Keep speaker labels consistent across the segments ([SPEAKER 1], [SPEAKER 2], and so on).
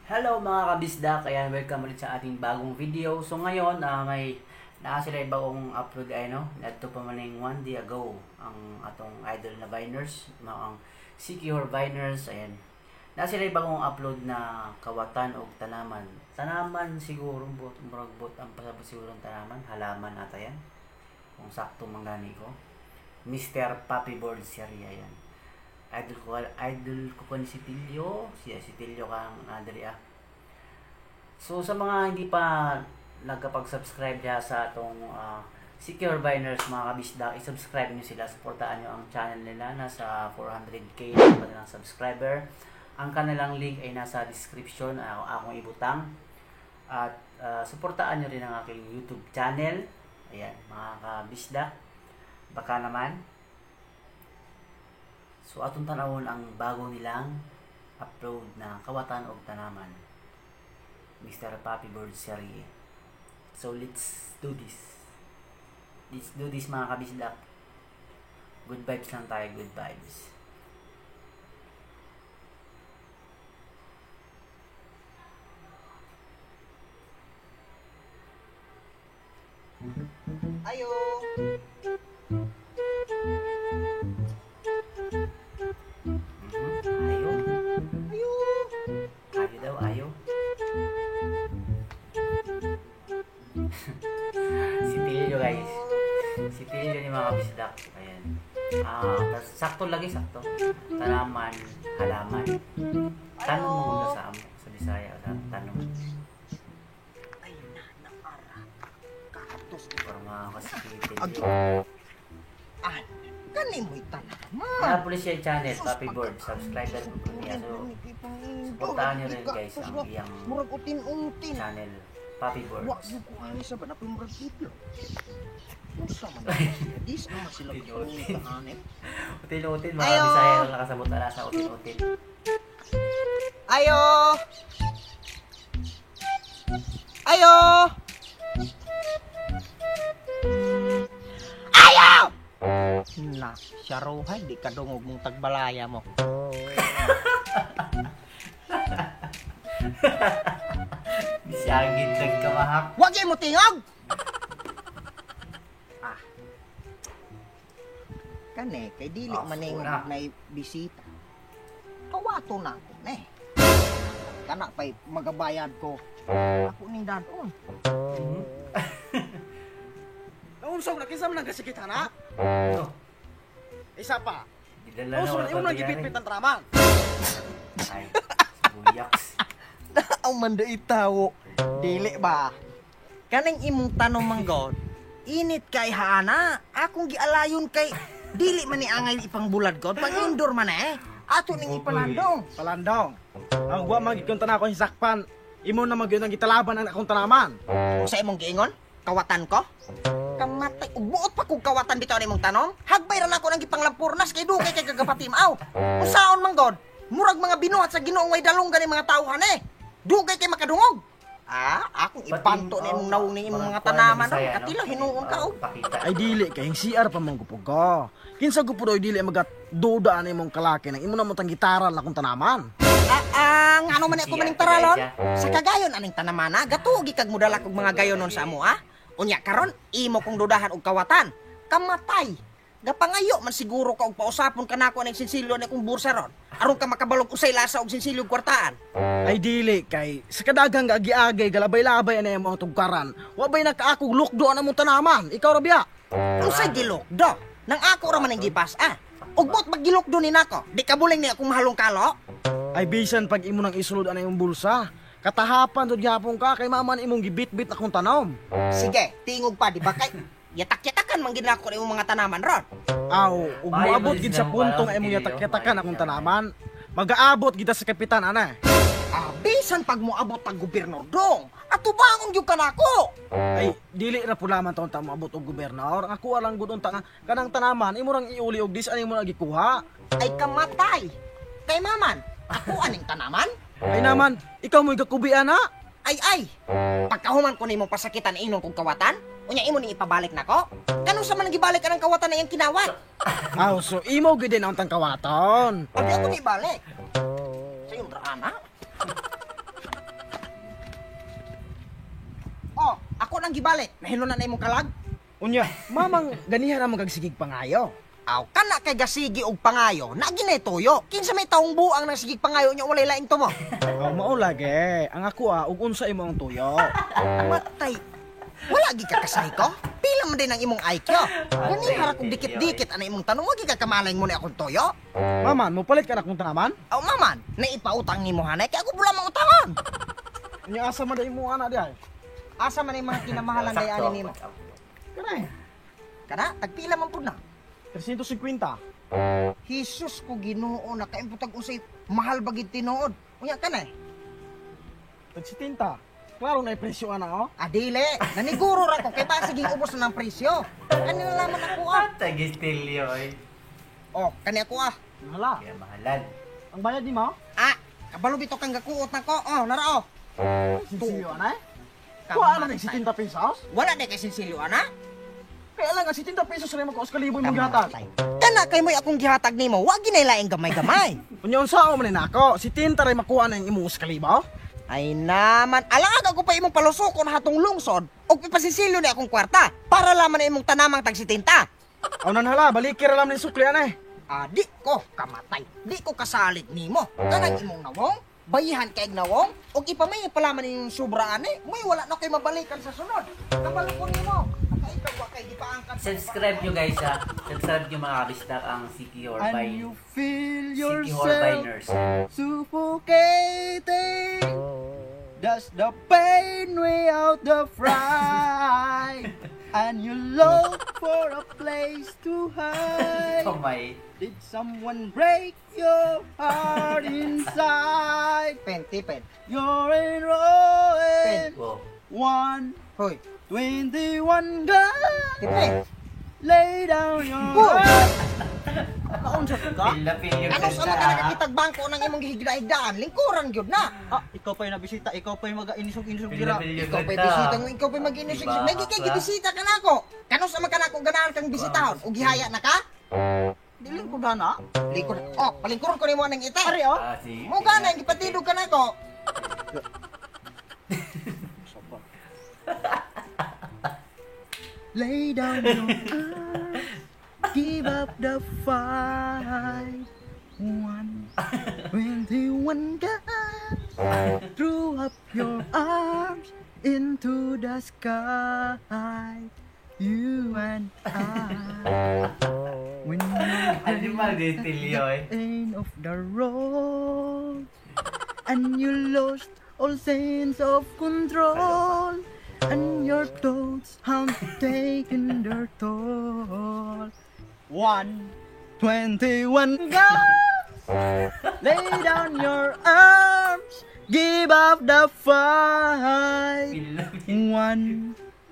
[SPEAKER 1] Hello mga kabisdak, ayan, welcome ulit sa ating bagong video. So ngayon, may naa sila bagong upload ay no, nadto pa man ning 1 day ago ang atong idol na Viners, mao ang Siquijor Viners, ayan. Naa sila bagong upload na kawatan og tanaman. Tanaman siguro bot murag bot ang pasabot siguro ang tanaman, halaman ata yan. Kung sakto man gani ko. Mr. Puppy Board Serie, ayan. Idol ko ni si Tilio, siya si Tilio kang Andrea. So sa mga hindi pa nagkapag-subscribe diha sa atong Secure Biners mga kabisdak, i-subscribe niyo sila, suportahan niyo ang channel nila, nasa 400K na ang kanilang subscriber. Ang kanilang link ay nasa description, akong ibutang. At suportaan niyo rin ang aking YouTube channel. Ayan, mga kabisdak. Baka naman. So atong tanawon ang bago nilang upload na kawatan og tanaman. Mr. Puppy Bird Serie. So let's do this. Let's do this mga kabisdak. Good vibes lang tayo, good vibes.
[SPEAKER 2] Ayo.
[SPEAKER 1] Ayo.
[SPEAKER 2] Ayo.
[SPEAKER 1] Ayo daw, ayo. Si Tilio guys. Si Tilio ni mga kabisdak. Ayan. Tas sakto lagi, sakto. Tanaman, halaman. Tanong mo sa amo, sa Bisaya, sa tanong.
[SPEAKER 2] Ay na naara. Katos.
[SPEAKER 1] Para mga kasi Tilio.
[SPEAKER 2] Ah, kani mo'y tanaman.
[SPEAKER 1] Napulis siya yung channel, Puppy Board. Subscriber ko niya. So, suportahan niyo rin guys ang iyang
[SPEAKER 2] Murag utin-utin.
[SPEAKER 1] channel, Puppy
[SPEAKER 2] Wa
[SPEAKER 1] Boards.
[SPEAKER 2] gyud ko ani sa ba murag itlog. Unsa man na sila? Dis naman sila
[SPEAKER 1] Utin-utin.
[SPEAKER 2] kaanip.
[SPEAKER 1] Utin-utin, mga
[SPEAKER 2] Ayo!
[SPEAKER 1] Bisaya lang nakasabot na sa utin-utin.
[SPEAKER 2] Ayo. Ayo. Ayo! Na, siya di ka dungog mong tagbalaya mo.
[SPEAKER 1] Bisagin nagkamahak.
[SPEAKER 2] Wag mo tingog! Ah. Kani, kay dili
[SPEAKER 1] Ah,
[SPEAKER 2] man ning
[SPEAKER 1] na.
[SPEAKER 2] nay bisita. Kawato na ako ne. Kana pa'y magabayad ko. Ako ning dadon.
[SPEAKER 3] Naunsa na kinsa man ang gasikit ana?
[SPEAKER 1] Oh,
[SPEAKER 3] Isa pa.
[SPEAKER 1] gidala na
[SPEAKER 3] Naunsa
[SPEAKER 1] wala
[SPEAKER 3] na imong
[SPEAKER 1] pa
[SPEAKER 3] gibitbit ang traman.
[SPEAKER 1] Ay, buyaks.
[SPEAKER 2] Ang manda itawo. Dili ba? Kaning imong tanong manggod, init kay haana. Akong gialayon kay dili man ni angay ipangbulad god, pang indoor man eh. Ato ning ipalandong.
[SPEAKER 3] Palandong. Ang wa man gid na ako hisakpan. Imo na magyud ang gitalaban ang akong tanaman.
[SPEAKER 2] Kung sa imong giingon, kawatan ko? Kamatay, ug buot pa kog kawatan bitaw nimong tanom? Hagbay ra nako nang gipanglampurnas kay dugay kay kagapatimaw. Unsaon man god? Murag mga binuhat sa Ginoong way dalong gani mga tawhan eh. Dugay kay makadungog. Ah, akong ipanto ni imong nawong ni imong mga tanaman no. Katila hinuon ka og.
[SPEAKER 1] Pakita.
[SPEAKER 3] Ay dili kay ang CR pa man gupog ko. Kinsa gupod oy dili magat duda ani imong kalaki nang imo na mo tang gitaral akong tanaman.
[SPEAKER 2] Ah, ang ano man ako maning taralon? Sa kagayon aning tanamana, gatugi kag modala kog mga gayon nun sa amo ah. Unya karon imo kong dudahan og kawatan. Kamatay. Gapangayo man siguro ka og pausapon kanako aning sinsilyo ni akong bursa ron. Aron ka makabalog usay lasa og sinsilyo kwartaan.
[SPEAKER 3] Ay dili kay sa kadagang agi-agay galabay-labay ani imong tugkaran. Wa bay nakaakog lukdo ana mong tanaman. Ikaw ra biya.
[SPEAKER 2] Unsay gilokdo? Nang ako ra man ang gipas ah. Ug buot maggilokdo ni nako. Di kabuling ni akong mahalong kalo.
[SPEAKER 3] Ay bisan pag imo nang isulod ana imong bulsa. Katahapan jud gyapon ka kay maman imong gibitbit akong tanom.
[SPEAKER 2] Sige, tingog pa di ba kay yatak-yatakan man gid nako imong mga tanaman ron.
[SPEAKER 3] Aw, ug
[SPEAKER 1] Maayo
[SPEAKER 3] moabot
[SPEAKER 1] man
[SPEAKER 3] gid
[SPEAKER 1] sila
[SPEAKER 3] sa puntong
[SPEAKER 1] parang
[SPEAKER 3] imong
[SPEAKER 1] Tilio.
[SPEAKER 3] yatak-yatakan
[SPEAKER 1] Maayo
[SPEAKER 3] akong
[SPEAKER 1] sila.
[SPEAKER 3] tanaman. Magaabot gid sa kapitan ana.
[SPEAKER 2] Ah, bisan pag moabot ang gobernador dong. Atubangon gyud kanako.
[SPEAKER 3] Ay dili ra pud laman taon ta moabot og gobernador. Ang ako lang gud unta nga kanang tanaman imo rang iuli og dis ani mo na gikuha.
[SPEAKER 2] Ay kamatay. Kay maman, ako aning tanaman?
[SPEAKER 3] Ay naman, ikaw mo'y gakubi ana.
[SPEAKER 2] Ay ay. Pagkahuman ko nimo pasakitan inon kong kawatan, unya imo ning ipabalik nako. Kano sa man gibalik anang kawatan na iyang kinawat?
[SPEAKER 3] Aw, so imo gid din ang tang kawaton.
[SPEAKER 2] Abi ako ni ibalik. Sa iyong ana. ang gibalik. Nahilo na na imong kalag.
[SPEAKER 3] Unya, mamang ganiha ra man kag sigig pangayo.
[SPEAKER 2] Aw, kana kay gasigi og pangayo, na ginay tuyo. Kinsa may taong buang nang sigig pangayo nya walay laing tumo.
[SPEAKER 3] Aw, mao lagi. Ang ako ug unsa imo ang tuyo.
[SPEAKER 2] Matay. Wala gi ka kasay ko. Pila man din ang imong IQ. Gani ra kog dikit-dikit ana imong tanong, wa gi ka kamalay mo ni akong tuyo.
[SPEAKER 3] Maman, mo palit ka na kung tanaman?
[SPEAKER 2] Aw maman, naipautang nimo hanay kay ako bula mangutangan.
[SPEAKER 3] Unya asa man imo ana di ay?
[SPEAKER 2] Asa man ang mga kinamahalan day ani nimo?
[SPEAKER 3] Kanay.
[SPEAKER 2] Kana tagpila man pud na.
[SPEAKER 3] 350.
[SPEAKER 2] Jesus ko Ginoo, nakaimutag unsay mahal ba gid tinuod. Unya kanay.
[SPEAKER 3] Tag 70. Klaro na presyo ana oh.
[SPEAKER 2] Adile, naniguro ra ko kay basig ubos na ng presyo. Kani na laman ako ah.
[SPEAKER 1] Tagistilyo eh.
[SPEAKER 2] Oh, kani ako ah.
[SPEAKER 3] Hala.
[SPEAKER 1] Kaya mahalan.
[SPEAKER 3] Ang bayad nimo?
[SPEAKER 2] Ah, kabalo bitaw kang gakuot nako. Oh, nara oh.
[SPEAKER 3] Sinsilyo ana eh. Kuha na 70 pesos?
[SPEAKER 2] Wala na kay sinsilyo ana.
[SPEAKER 3] Kaya lang ang 70 pesos ra mo kaos kalibo imong gihatag.
[SPEAKER 2] Kana kay mo'y akong gihatag nimo, wa ginay laing gamay-gamay.
[SPEAKER 3] Unya unsa man nako? 70 ra makuha na imong usa kalibo?
[SPEAKER 2] Ay naman, alang ako pa imong palusokon hatong lungsod og ipasinsilyo ni akong kwarta para laman na imong tanamang tag 70.
[SPEAKER 3] Aw nan hala, balikir ra lang ni sukli ana eh.
[SPEAKER 2] Ah, di ko kamatay. Di ko kasalig nimo. Kanang imong nawong, bayihan kay nawong og ipamay pa laman imong sobra ani, may wala na kay mabalikan sa sunod. Kabalo ko nimo. Nakaikaw wa kay gipaangkat.
[SPEAKER 1] Subscribe nyo guys ha. Subscribe nyo mga kabisdak ang Sikihor by
[SPEAKER 4] And you feel
[SPEAKER 1] Sikihor
[SPEAKER 4] yourself
[SPEAKER 1] Biners.
[SPEAKER 4] suffocating. Does the pain weigh out the fright? And you look for a place to hide.
[SPEAKER 1] Kamay.
[SPEAKER 4] Did someone break your heart inside?
[SPEAKER 2] Pen, tipid.
[SPEAKER 4] You're in ruin.
[SPEAKER 1] Wow.
[SPEAKER 4] 121
[SPEAKER 2] Hoy,
[SPEAKER 4] guns.
[SPEAKER 2] tipid.
[SPEAKER 4] Lay down your
[SPEAKER 2] Go!
[SPEAKER 4] arms.
[SPEAKER 3] Naunsa ka?
[SPEAKER 1] Pila-pil yung
[SPEAKER 2] Ano sa mga nakakitag bangko ng imong gihigda-higdaan, lingkuran gyud na.
[SPEAKER 4] Ah, ikaw pa yung nabisita, ikaw pa yung mag-inisog-inisog dira.
[SPEAKER 1] Pila-pil yung
[SPEAKER 2] Ikaw pa'y
[SPEAKER 1] ganda.
[SPEAKER 2] bisita mo, ikaw pa'y mag-inisig.
[SPEAKER 1] Diba?
[SPEAKER 2] Nagi kay gibisita ka nako. Kano sa mga kanako ganahan kang bisitahon ug gihaya na ka?
[SPEAKER 4] Diling ko na.
[SPEAKER 2] Lingkod. Oh, palingkuron ko nimo nang ite.
[SPEAKER 4] Ari oh.
[SPEAKER 1] Ah, sige.
[SPEAKER 2] Mo gana gipatidog ka nako.
[SPEAKER 4] Lay down your arms, give up the fight. 121 guns, throw up your arms into the sky. You and I. When you
[SPEAKER 1] Animal Gestilyo eh.
[SPEAKER 4] end of the road and you lost all sense of control and your thoughts have taken their toll. 121 guns, lay down your arms, give up the fight.
[SPEAKER 1] Pila-pil.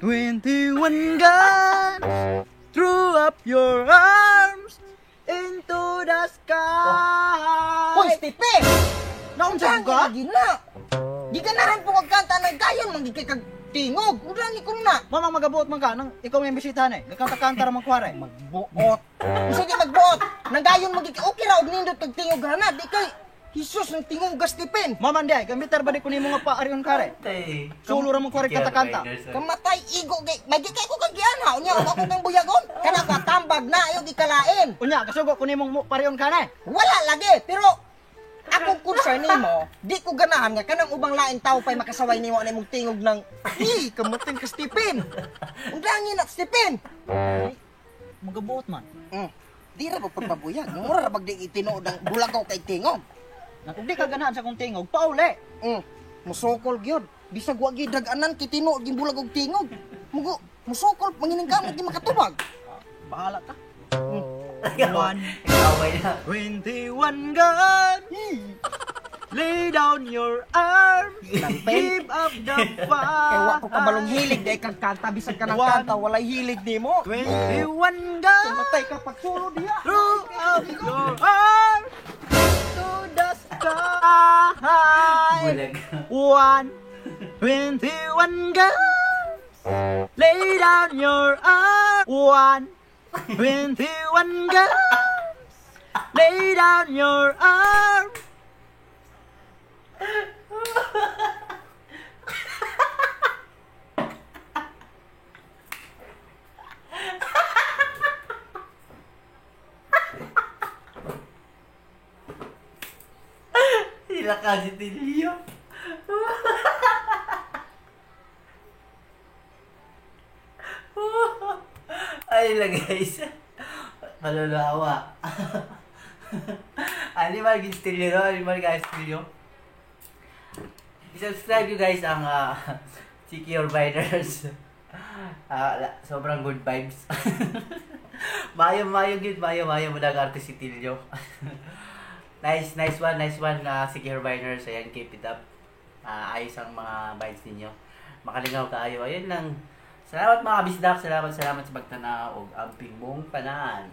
[SPEAKER 4] 121 guns, throw up your arms into the sky.
[SPEAKER 2] Hoy, Stipe!
[SPEAKER 4] Naunsa ka?
[SPEAKER 2] Lagi na. Giganahan po kag kanta ng gayon man gid kay kag tingog. Udangi ko na.
[SPEAKER 4] Mamang magabuot man ka nang ikaw may bisita na eh. Nagkanta-kanta ra man kuwari.
[SPEAKER 2] Magbuot. Unsa di magbuot? Nang gayon man gid kay okay ra og nindot kag tingog hana di kay Jesus ng tingog Stephen.
[SPEAKER 4] Maman di ay, gamitar ba di ko nimo nga paarion kare?
[SPEAKER 1] Tay.
[SPEAKER 4] Solo ra man kuwari kanta-kanta.
[SPEAKER 1] Biners, eh.
[SPEAKER 2] Kamatay igo kay magi kay ko kag gianha unya og ako kang buyagon. Kana ko tambag na ayo gikalain.
[SPEAKER 4] Unya kasugo ko nimong parion ka na eh.
[SPEAKER 2] Wala lagi, pero akong concern nimo, di ko ganahan nga kanang ubang laing tao pa'y makasaway nimo na imong tingog ng "Hi, kamating ka Stephen." Undangin na Stephen.
[SPEAKER 4] Magabuot man.
[SPEAKER 2] Di ra ba pagpabuyag? Mura ra bag di itinuod ang bulagaw kay tingog.
[SPEAKER 4] Nang kung di ka ganahan sa kong tingog, pauli.
[SPEAKER 2] Musokol gyud. Bisag wa gyud dag-anan kay tinuod gyud bulag og tingog. Mugo musokol mangining gamot di makatubag.
[SPEAKER 4] Bahala ka.
[SPEAKER 1] Away na.
[SPEAKER 4] 21 guns. Lay down your arms. Give up the fight.
[SPEAKER 2] Kay wa ko kabalong hilig di kag kanta bisag ka nang kanta walay hilig nimo.
[SPEAKER 4] 21 guns.
[SPEAKER 2] Matay ka pagsulo diha.
[SPEAKER 4] Throw up your arms to the sky.
[SPEAKER 1] Bulag.
[SPEAKER 4] 121 guns. Lay down your arms. 121 guns. Lay down your arms.
[SPEAKER 1] Nilakaw si Tilio. Ay lang, guys. Malulawa. Animal gid Tilio, no? Animal guys Tilio. I-subscribe you guys ang Secure Biners. Sobrang good vibes. Mayo mayo gid, mayo mayo mo artist si Tilio. Nice, nice one, nice one, Secure Biners. Ayan, keep it up. Ayos ang mga vibes ninyo. Makalingaw kaayo. Ayun lang. Salamat, mga kabisdak. Salamat, salamat sa pagtanaw og amping mong tanan.